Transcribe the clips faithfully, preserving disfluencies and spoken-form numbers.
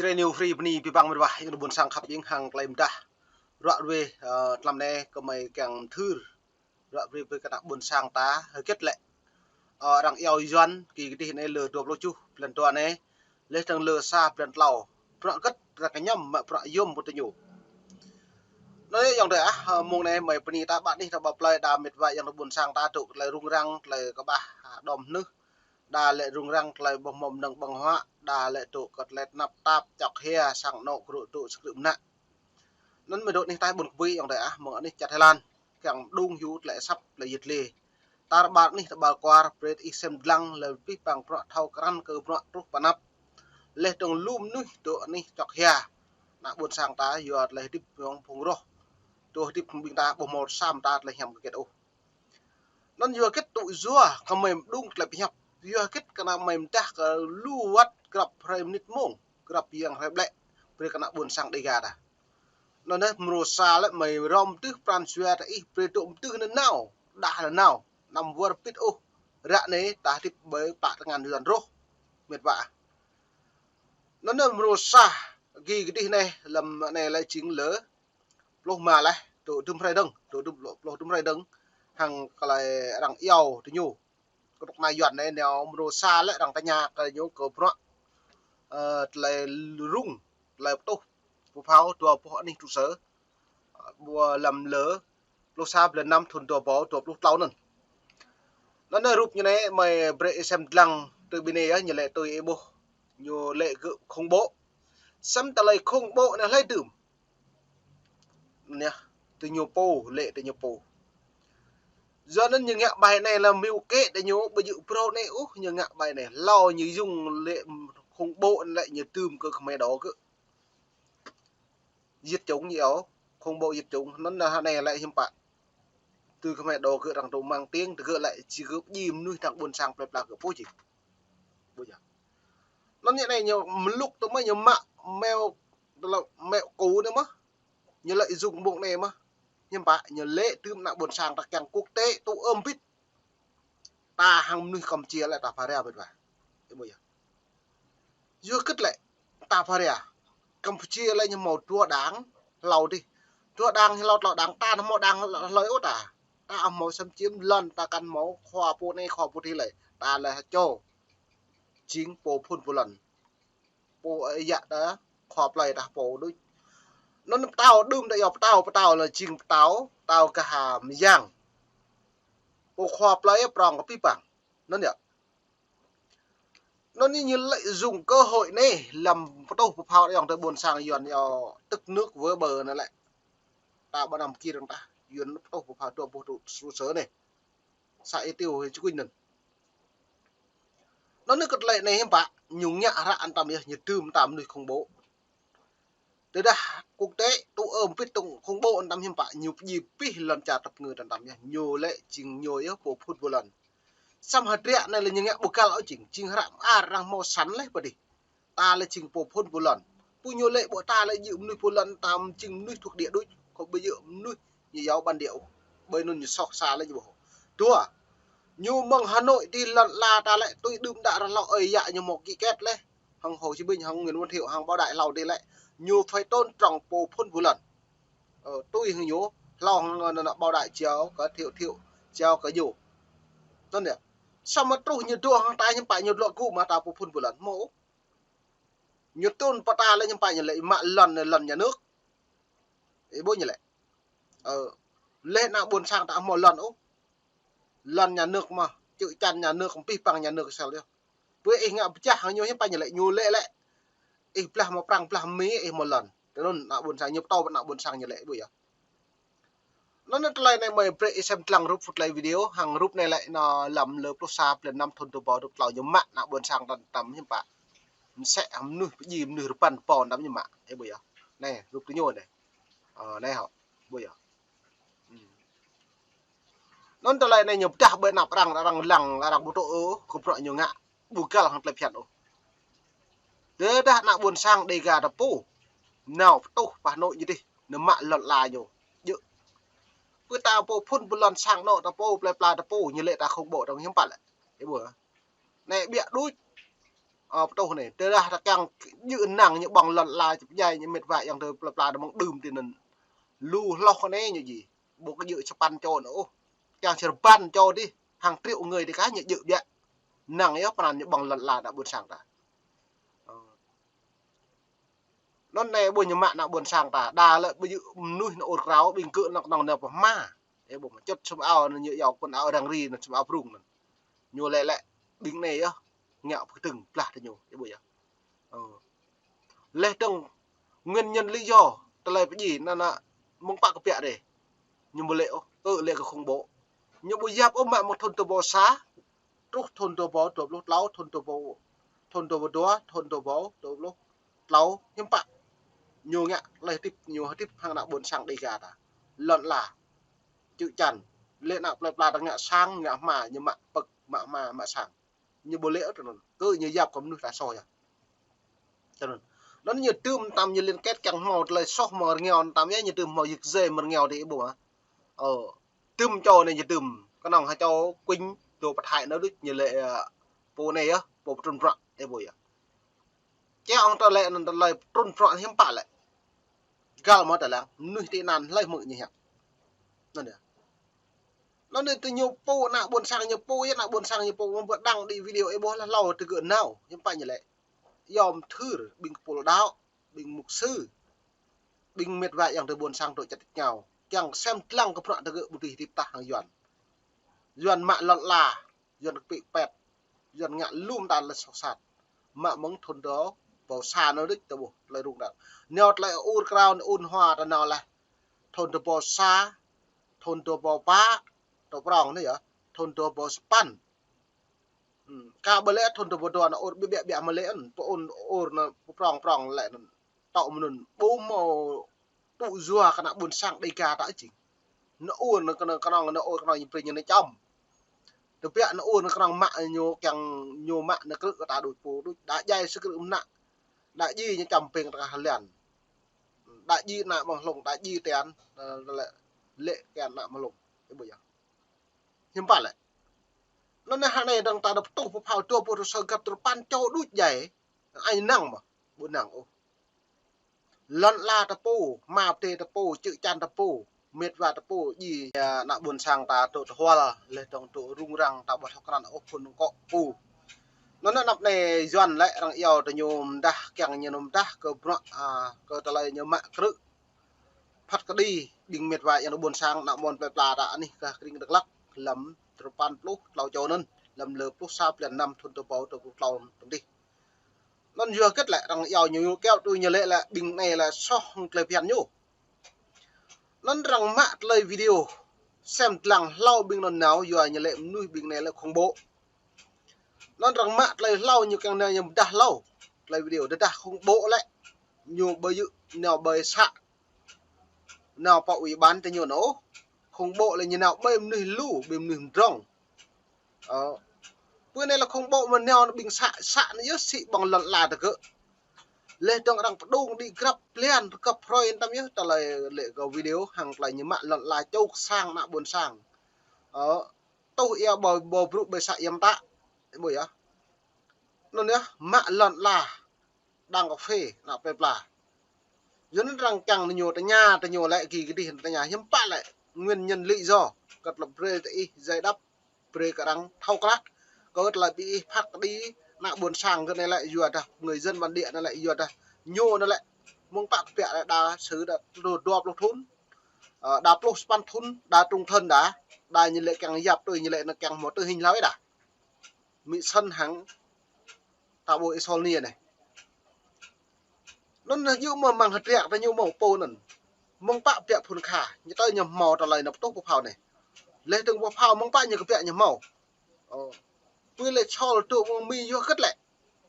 Jrai New Free bơni abih bang mĕt wa, ayŏng adơi ƀuôn sang khăp ƀing hăng tơlơi pơdah. Ruă ruê, ơ, tlam anai kơmơi kiăng thâo ruă ruê brơi kơ ană ƀuôn sang ta hơget lĕ. Ơ, arăng iâu Yuan, kơ gih anai lơ dua pluh tơjuh blan dua anai, leh dơ̆ng lơ sa blan klâo. Bruă hơget arăng kơñăm mă bruă yôm pơtơñu. Anai ayŏng adơi ah, ơ, mông anai mơi bơni ta ƀă anih ta ƀă plơi đa mĕt wa ayŏng adơi ƀuôn sang ta dŏ tơlơi rŭng răng, tơlơi kơƀah, ơ, đom hnưh. Đa lĕ rŭng răng tơlơi ƀu hmâo mơnơ̆ng ƀơ̆ng huă, đa lĕ dŏ kơ tơlơi tơnap tap, čŏk hia, sang anŏ gru dŏ sơkrư̆ mơnă. Anŭn mơi dŏ anih ta ƀôn kơbui ayŏng adơi ah, mơ̆ng anih čar Thái Lan, kiăng đung hyu tơlơi asăp, tơlơi yit lê. Tar ƀar anih ta ƀar kuar, brơi ih sem dlăng, lĕ abih bang bruă thâo krăn kơ bruă truh pơ anăp. Leh dơ̆ng lu mơnuih dŏ anih čŏk hia. Ană ƀuôn sang ta, yua tơlơi hơdip mơ̆ng phung roh. Dŏ hơdip ƀing ta ƀu hmâo sa mơta tơlơi hiam kơ gĕt ôh. Anŭn yua hơget tŭ yua kơ mơi mơđung tơlơi pơhiăp. Yua hơget kơ ană mơi mơdah kơ lu wơ̆t grăp hrơi mơnit mông, grăp yang hrơi ƀlĕ, brơi kơ ană ƀuôn sang Dêga ta. Anŭn anai mrô sa lĕ mơi hrŏm tưh pran jua ta ih brơi dŏ mơtưh nanao, đah nanao, anăm wơr bĭt ôh. Ră anai ta hơdip ƀơi pă tơngan Yuan roh, mĕt wa. Anŭn anai mrô sa, gih kơdih anai, lăm anai lĕ jing lơ pluh rơma leh, dŏ dŭm hrơi dơ̆ng, dŏ dŭm pluh dŭm hrơi dơ̆ng, hăng tơlơi arăng iâu tơ ñu. Kơnuk kơna Yuan anai nao mrô sa lĕ arăng tơña kơ ñu kơ bruă, ơ, tơlơi rŭng, tơlơi pơtuh pơphao dua boh anih trụ sở, ơ, ƀơi lăm lơ pluh sa blan năm thŭn dua rơbâo dua pluh klâo anŭn. Anŭn anai rup ñu anai mơi brơi ih sem dlăng tui ƀing anai yơh, ñu lĕ tui ih ƀuh, ñu lĕ gơ̆ khủng bố. Samơ̆ tơlơi khủng bố anai hlơi dưm? Anai, tơ ñu pô, lĕ tơ ñu pô. Yua anŭn ñu ngă ƀai anai lăm mơ̆ng kơ tơ ñu ƀu djơ̆ phrâo anai ôh, ñu ngă ƀai anai. Hlâo ñu yŭng lĕ khủng bố anai lĕ ñu dưm kơ Khmer Đỏ gơ̆. Diệt chủng ñu iâu, khủng bố diệt chủng, anŭn anai lĕ hiư̆m pă. Tui Khmer Đỏ gơ̆ arăng dŏ mang tiếng, tơ gơ̆ lĕ či gơ̆ pơdjai mơnuih dơ̆ng ƀuôn sang plơi pla gơ̆ pô či. Ƀu djơ̆. Anŭn ñu anai ñu mlŭk tơ mơi ñu mă meo, tơlơi meo kơ anai mơ̆n. Ñu lĕ yŭng mông anai mơ̆n. Hiư̆m pă, ñu lĕ dưm ană ƀuôn sang ta kiăng quốc tế tŭ ưm bĭt. Ta hăng mơnuih Campuchia lĕ ta pha ria mĕt wa. Ih ƀuh yơh. Yua hơget lĕ ta pha ria. Campuchia lĕ ñu hmâo dua đảng hlâo adih. Dua đảng hlâo, tlâo đảng, ta hmâo đảng hlâo ôh ta. Ta hmâo sem čiêm lŏn, ta kăn hmâo khua pô anai khua pô adih lĕ. Ta lĕ ha čô jing pô phŭn pô lŏn. Pô, ơ, yă ta, khua plơi ta pô đôč. Anŭn pơtao, đưm ta iâu pơtao, pơtao lĕ jing pơtao, pơtao gah ha mơyang. Pô khua plơi prong kơ abih bang. Anŭn yơh. Anŭn anai ñu lĕ yŭng cơ hội anai, lăm pơtuh pơphao ayŏng adơi ƀuôn sang Yuan iâu tức nước vỡ bờ anai lĕ. Ta ƀu năm kir ta, Yuan pơtuh pơphao dua boh trụ, trụ sở anai. Sa ih tui hĭ čơkuñ anŭn. Anŭn anai kơ tơlơi anai hiư̆m pă, ñu ngă hră anăm yơh, ñu dưm ta mơnuih khủng bố. Tơdah quốc tế tŭ ưm bĭt tŭ khủng bố anăm hiư̆m pă, ñu pơdjai abih lŏn čar tơpơngư anăm yơh, ñu lĕ jing ñu yơh pô phŭn pô lŏn. Samơ̆ hơdră anai lĕ ñu ngă ƀu găl ôh jing, jing hră mơar arăng hmâo săn leh pơ adih. Ta lĕ jing pô phŭn pô lŏn. Pô ñu lĕ ƀuh ta lĕ djơ̆ mơnuih pô lŏn ta jing mơnuih thuộc địa đôč, kơ ƀu djơ̆ mơnuih ñu iâu bản địa ôh. Ƀơi anŭn ñu soh sa lĕ ñu ƀuh. Dua, ñu mơ̆ng Hà Nội adih lŏn la ta lĕ tui đưm đă ră hlâo ơi yă ñu hmâo ký kết leh. Hăng Hồ Chí Minh, hăng Nguyễn Văn Thiệu, hăng Bảo Đại hlâo adih lĕ. Ñu phải tôn trọng pô phŭn pô lŏn. Ơ, tui hăng ñu, hlâo hăng anŭn, anŭn Bảo Đại jao kơ Thiệu, Thiệu jao kơ ñu. Anŭn yơh. Samơ̆ truh ñu dŏ hăng ta hiư̆m pă ñu lŏ gŭ mă ta pô phŭn pô lŏn. Hmâo ôh. Ñu tôn pơtă lĕ hiư̆m pă ñu lĕ mă lŏn, lŏn nhà nước. Ih ƀuh ñu lĕ. Ơ, leh ană ƀuôn sang ta hmâo lŏn ôh. Lŏn nhà nước mơ̆n, chữ chăn nhà nước, abih bang nhà nước sel yơh. Ƀơi ih ngă pơčah hăng ñu hiư̆m pă ñu lĕ, ñu lĕ lĕ. Ih blah mơ̆ng Prang, blah Mi, ih hmâo lŏn. Tơ anŭn ană ƀuôn sang ñu pơtô, ană ƀuôn sang ñu lĕ, ih ƀuh yơh. Anŭn anai tơlơi anai mơi brơi ih sem dlăng rup tơlơi video, hăng rup anai lĕ anŭn lăm lơ pluh sa blan năm thŭn dua rơbâo dua pluh klâo ñu mă ană ƀuôn sang ta anăm hiư̆m pă. Mơsĕ hăng mơnuih pơdjai mơnuih rơbăn pô anăm ñu mă. Ih ƀuh yơh. Anai, rup tơ ñu anai. Ơ, anai hŏ. Ih ƀuh yơh. Hmm. Anŭn tơlơi anai ñu pơdah ƀơi anăp arăng, arăng lăng, arăng ƀu tŭ ôh, kơ bruă ñu ngă. Ƀu găl hăng tơlơi phiăn ôh. Tơdah ană ƀuôn sang Dêga ta pô. Nao pơtuh pơ Hà Nội ñu adih, ñu mă lŏn la ñu. Djơ̆. Pơ ta pô phŭn pô lŏn sang anŏ ta pô, plơi pla ta pô, ñu lĕ ta khủng bố ta hiư̆m pă lĕ. Ih ƀuh. Anai ƀiă đôč. Ơ, pơtuh anai, tơdah ta kiăng djơ̆ năng ñu ƀơ̆ng lŏn ala, čơp djai ñu mĕt wa yang tơ pla pla ta mơ̆ng đưm tui anŭn. Lu hloh kơ anai ñu ji. Ƀu kơ djơ̆ sapăn čô anŭn ôh. Kiăng čơrơbăn čô dih, hàng triệu người dih kah ñu djơ̆ biă. Năng yơh pran ñu ƀơ̆ng lŏn ala ană ƀôn sang ta. Ơ. Anŭn anai ƀu ñu mă ană ƀôn sang ta, đa lĕ ƀu djơ̆ mơnuih anŭn ur krao, ƀing gơ̆ anŭn kơnơ̆ng anŭn pơhma. Ơ, ƀu mă čŭt sum ao anŭn ñu yua kơ anŭn ao răng ri anŭn sum ao prung anŭn. Ñu lĕ lĕ ƀing anai yơh, ngă pơkơdơ̆ng blah tơ ñu, ơ ƀu yơh. Ơ. Leh dơ̆ng nguyên nhân lý do tơlơi pơdjai anŭn, anŭn mơ̆ng pă kơ biă dêh. Ñu ƀu lĕ ôh, ơ lĕ kơ khủng bố. Ñu ƀu yap ôh mă mơ̆ng thun dua ƀâo sa, truh thun dua ƀâo dua pluh klâo, thun dua ƀâo, thun dua ƀâo dua, thun dua ƀâo dua pluh klâo, hiư̆m pă. Ñu ngă tơlơi hơdip, ñu hơdip hăng ană ƀôn sang Dêga ta. Lŏn ala. Čư̆ čan. Lĕ ană plơi pla ta ngă sang, ngă hma, ñu mă pơ̆k, mă hma, mă sang. Ñu ƀu lĕ ôh tui anŭn. Kơ ñu yap kơ mơnuih ta soh yơh. Tui anŭn. Anŭn ñu tơm tam ñu liên kết kiăng hmâo tơlơi soh mơ̆ng rơngiao tam yơh ñu tơm hmâo yơk dơi mơ̆ng rơngiao dih ƀu hă. Ơ, tơm čô anai ñu tơm. Kơnơ̆ng hă čô kuing dô pơthai anŭn đôč ñu lĕ, ơ, pô anai yơh, pô pơtrŭn prăk, ơ ƀu yơh. Čê ŏng tơlơi anŭn tơlơi pơtrŭn prăk hiư̆m pă lĕ. Găl mơ̆ tơlơi mơnuih tị nạn hlơi hmư̆ ñu hiăp. Anŭn yơh. Anŭn anai tơ ñu pô ană ƀôn sang ñu pô yơh, ană ƀôn sang ñu pô mơ̆ng ƀu đăng đĭ video ơ ƀuh lah hlâo tơ gơ̆ nao, hiư̆m pă ñu lĕ. Yom thưr, ƀing kơpul đaŏ, ƀing mục sư, ƀing mĕt wa yang tơ ƀôn sang tŏ čăt ngao. Kiăng sem lăng kơ bruă tơ gơ̆ ƀu dưi hơdip tah hăng Yuan. Yuan mă lŏn ala, Yuan kơpĭ pet, Yuan ngă lŏm ta lĕ soh sat. Mă mơ̆ng thun dua ƀâo sa anŭn đôč ta ƀuh tơlơi rŭng răng. Nao tơlơi ur krao anŭn ur hua ta nao leh. Thun dua ƀâo sa, thun dua ƀâo pă, ta prŏng anai yơh, thun dua ƀâo sapăn. Hmm, kah ƀu lĕ thun dua ƀâo dua anŭn ur biă biă mơ̆ lĕ anŭn, pơ anŭn ur anŭn prŏng prŏng lĕ anŭn. Tŏ mơnŭn ƀu hmâo tŭ yua kơ ană ƀôn sang Dêga ta jing. Anŭn ur anŭn kơnơ̆ng kơnơ̆ng anŭn ur kơnơ̆ng ñu brơi ñu anŭn čăm. Tơbiă anŭn ur anŭn kơnơ̆ng mă ñu kiăng ñu mă anŭn krư̆ kơ ta đôč pô đôč. Đa djai sơkrư̆ mơnă. Đa djai ñu čăm peng tơkah hơlian. Đa djai ană mơ̆ng hlung, đa djai tian, ơ, lĕ, lĕ kiăng ană mơ̆ng hlung. Ơ ƀu yơh. Hiư̆m pă lĕ. Anŭn anai hă anai dơ̆ng ta dŏ pơtuh pơphao dua ƀuh rơsơ găp tơpăn čô đôč djai. Ai năng mơ̆, ƀu năng ôh. Lŏn ala ta pô, hma pơdai ta pô, čư̆ čan ta pô, mĕt wa ta pô, djai, ơ, ană ƀôn sang ta dŏ tơhual, leh dơ̆ng dŏ rŭng răng ta ƀu thâo krăn ôh phun kŏ pô. Anŭn anŭn anăp anai Yuan lĕ arăng iâu tơ ñu mơdah kiăng ñu mơdah kơ bruă, ơ, kơ tơlơi ñu mă krư̆. Phat kơđi ƀing mĕt wa yang tơ ƀôn sang ană mơ̆n plơi pla ta anih kơ krĭng Dak Lak lăm tơpăn pluh klâo čô anŭn, lăm lơ pluh sa blan năm thun dua ƀâo dua pluh klâo tơm dih. Anŭn yua hơget lĕ arăng iâu ñu kiaŏ tui ñu lĕ lĕ ƀing anai lĕ soh hăng tơlơi phiăn ñu. Anŭn arăng mă tơlơi video sem lăng hlâo ƀing anŭn nao yua ñu lĕ mơnuih ƀing anai lĕ khủng bố. Anŭn arăng mă tơlơi hlâo ñu kiăng nao ñu mơdah hlâo. Tơlơi video tơdah khủng bố lĕ ñu ƀu djơ̆ nao ƀơi să. Nao pơ ủy ban tơ ñu anŭn ôh. Khủng bố lĕ ñu nao ƀơi mơnuih lu, ƀơi mơnuih mdrŏng. Ơ. Pơ anai lĕ khủng bố mơ̆ nao ƀing să, să anŭn yơh sĭ ƀơ̆ng lŏn ala tơ gơ̆. Leh dơ̆ng arăng pơdŏng đĭ grăp blan, grăp hrơi tam yơh tơlơi lĕ kơ video hăng tơlơi ñu mă lŏn ala čô kơ sang ană ƀôn sang. Ơ. Tuh ia ƀâo, ƀâo brŭ ƀơi să ia mơtă. Ơ ƀu yơh. Anŭn yơh, mă lŏn ala đang kơ phê ană plơi pla. Yua anŭn arăng kiăng ñu tơña tơ ñu lĕ gih kơdih tơña hiư̆m pă lĕ nguyên nhân lý do kơ tơlơi brơi tơ ih giải đáp brơi kơ arăng thâo krăn. Kơ tơlơi ƀing ih phat kơđi ană ƀôn sang kơ anai lĕ yua dah người dân bản địa anai lĕ yua dah ñu anai lĕ mơ̆ng pă kơ biă lĕ đa sư đa dua pluh thun. Ơ, đa pluh sapăn thun, đa trung thân đa, đa ñu lĕ kiăng yap tui ñu lĕ anŭn kiăng hmâo tơ hing hlâo đa. Mĭ săn hăng ta ƀuh Ih Sol Ni anai. Anŭn ñu mơ̆ mơ̆ng hơdră ta ñu mơ̆ pô anŭn. Mơ̆ng pă biă phun kha, ñu tơ ñu hmâo tơlơi anŭn pơtuh pơphao anai. Leh dơ̆ng pơphao mơ̆ng pă ñu kơ biă ñu hmâo. Ơ. Pui lĕ Sol tŭ mơ̆ng Mi yua hơget lĕ.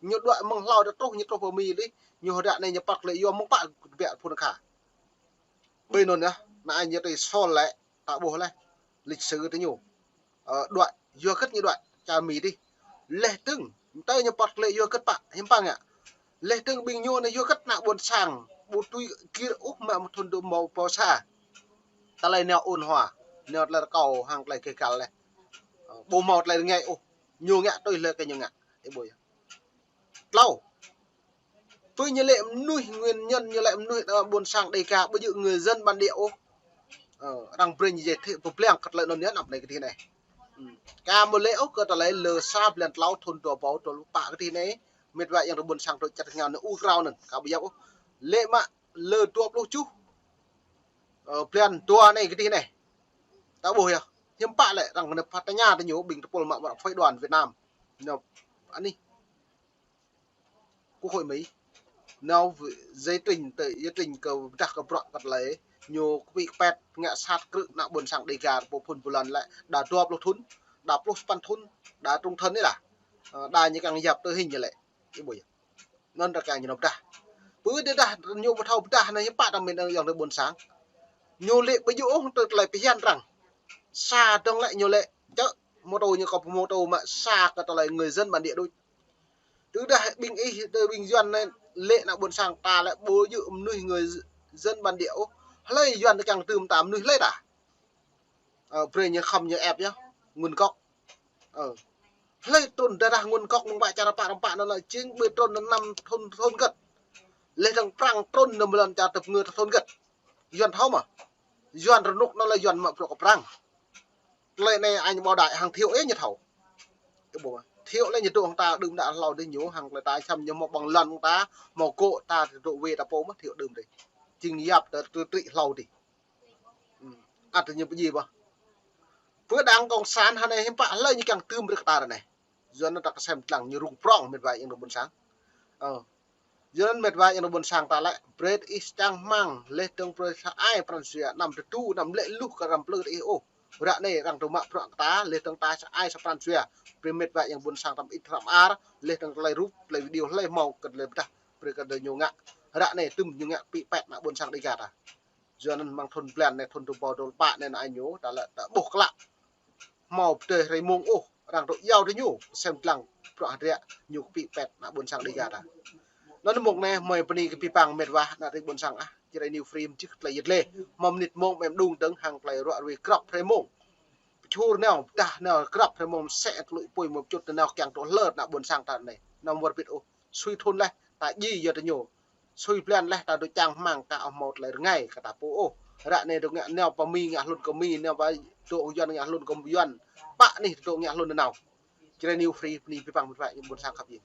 Ñu đuaĭ mơ̆ng hlâo ta truh ñu truh pơ Mi lih, ñu hơdră anai ñu păt lĕ yua mơ̆ng pă kơ biă phun kha. Ƀơi anŭn yơh, anai ñu tui Sol lĕ, ta ƀuh leh, lịch sử tơ ñu. Ơ, đuaĭ, yua hơget ñu đuaĭ, čar Mi dih. Leh dơ̆ng, tơ ñu păt lĕ yua hơget pă, hiư̆m pă ngă. Leh dơ̆ng ƀing ñu anai yua hơget ană ƀôn sang, ƀu tui gir ôh mă mơ̆ng thun dua ƀâo sa. Tơlơi nao ôn hòa, nao tơlơi rơkâo hăng tơlơi gêh găl leh. Ơ, ƀu hmâo tơlơi rơngai ôh, ñu ngă tui lĕ kơ ñu ngă, ơ ƀu yơh. hlâo. Pơ ñu lĕ mơnuih nguyên nhân, ñu lĕ mơnuih, ơ, ƀôn sang Đêga, ƀu djơ̆ người dân bản địa ôh. Ơ, arăng brơi ñu giải thích pơblang kơ tơlơi anŭn yơh, anăp anai kơ tih anai. Hmm. Ka mơ̆ lĕ ôh kơ tơlơi lơ sa blan tlâo thun dua rơbâo dua pluh pă kơ tih anai, mĕt wa ayŏng adơi ƀôn sang tơčăt ngao anai ur krao anŭn, ka ƀu yap ôh. Lĕ mă lơ dua pluh tơjuh, ơ, blan dua anai kơ tih anai. Ta ƀuh yơh. Hiư̆m pă lĕ arăng kơnơ̆ng pơtơña tơ ñu ƀing tơpul mă mă phái đoàn Việt Nam. Ñu anih Quốc hội Mỹ. Nao giải trình tơ, giải trình kơ pơdah kơ bruă kơ tơlơi ñu kơpĭ kơpĕt ngă sat krư̆ ană ƀôn sang Đêga pô phun pơlăn lĕ đa dua pluh thun, đa pluh sapăn thun, đa trung thân anai lah. Ơ, đa ñu kiăng yap tơ hing ñu lĕ. Ih ƀuh yơh. Anŭn rơkang ñu nao pơdah. Pơ tơdah ñu ƀu thâo pơdah anai hiư̆m pă tơmĕn ayŏng adơi ƀôn sang. Ñu lĕ ƀu djơ̆ ôh tơ tơlơi phiăn arăng. Sa dong lĕ ñu lĕ čơ mô tô ñu kơ mô tô mă sa kơ tơlơi người dân bản địa đôč. Tơdah ƀing ih, tơ ƀing Yuan anai lĕ ană ƀôn sang ta lĕ ƀu djơ̆ mơnuih người dân bản địa ôh. Hlơi Yuan tơ kiăng tưm ta mơnuih hlơi ta. Ơ, brơi ñu khŏm ñu ĕp yơh, nguồn gốc. Ơ. Hlơi trŭn tơdah nguồn gốc mơ̆ng ƀă čar rơpă rơpă anŭn lĕ jing ƀơi trŭn anŭn năm thun thun gĕt. Leh dơ̆ng Prăng trŭn anŭn mơ̆ lŏn čar tơpơngơ thun gĕt. Yuan thâo mơ̆. Yuan rơnŭk anŭn lĕ Yuan mă bruă kơ Prăng. Tơlơi anai anh Bảo Đại hăng Thiệu ih ñu thâo. Ih ƀuh mơ̆. Thiệu lĕ ñu dŏ hăng ta đưm đă hlâo dih ñu hăng tơlơi ta čăm ñu hmâo ƀơ̆ng lŏn ta, hmâo gŏ ta dŏ wai ta pô mơ̆ Thiệu đưm dih. Jing yap tơ trư̆ trư̆ hlâo dih. Hmm. Ăt ñu pơjing ƀơh. Pơ đảng cộng sản hơnai hiư̆m pă hlơi ñu kiăng tưm rơ̆k ta ră anai. Yua anŭn ta kơsem lăng ñu rŭng prŏng mĕt wa ayŏng adơi ƀôn sang. Ơ. Yua anŭn mĕt wa ayŏng adơi ƀôn sang ta lĕ brơi ih čang rơmang leh dơ̆ng brơi sa ai pran jua anăm tơdu anăm lĕ luh kơ răm plư ih ôh. Ră anai arăng tŭ mă bruă kơ ta leh dơ̆ng ta sa ai sa pran jua. Brơi mĕt wa ayŏng ƀôn sang tăm ih tơrăm ar leh dơ̆ng tơlơi rup tơlơi video hlơi hmâo kơ tơlơi pơdah brơi kơ tơlơi ñu ngă. Ră anai tưm ñu ngă kơpĭ kơpĕt ană ƀôn sang Đêga ta. Yua anŭn mơ̆ng thun blan anai thun dua rơbâo dua pluh pă anai ană ñu ta lĕ ta ƀuh klă. Hmâo pơdơi hrơi mông ôh, arăng dŏ iâu tơ ñu, sem lăng, bruă hơdră, ñu kơpĭ kơpĕt ană ƀôn sang Đêga ta. Anŭn mơ̆ng anai, mơi bơni kơ abih bang mĕt wa, ană tring ƀôn sang ah, Jrai New Free, mơčih tơlơi yơh lĕ, hmâo mơnit mông, mĕm đung dơ̆ng, hăng tơlơi ruă rui krăp hrơi mông. Pơčur nao, pơdah nao, krăp hrơi mông, sĕ tơlui apui mơ̆ pơčut nao kiăng dŏ hlơr ană ƀôn sang ta anai. Anăm wơr bĭt ôh, sui thun leh, ta djai yơh tơ ñu. Sui blan leh ta dŏ čang rơmang kah ôh hmâo tơlơi rơngai kơ ta pô ôh. Ră anai dŏ ngă nao pơ Mi ngă hlŭn kơ Mi, nao pơ dŏ Yuan ngă hlŭn kơ Yuan. Pă anih dŏ ngă hlŭn nao. Jrai New Free, bơni abih bang mĕt wa ayŏng ƀôn sang khăp yơh.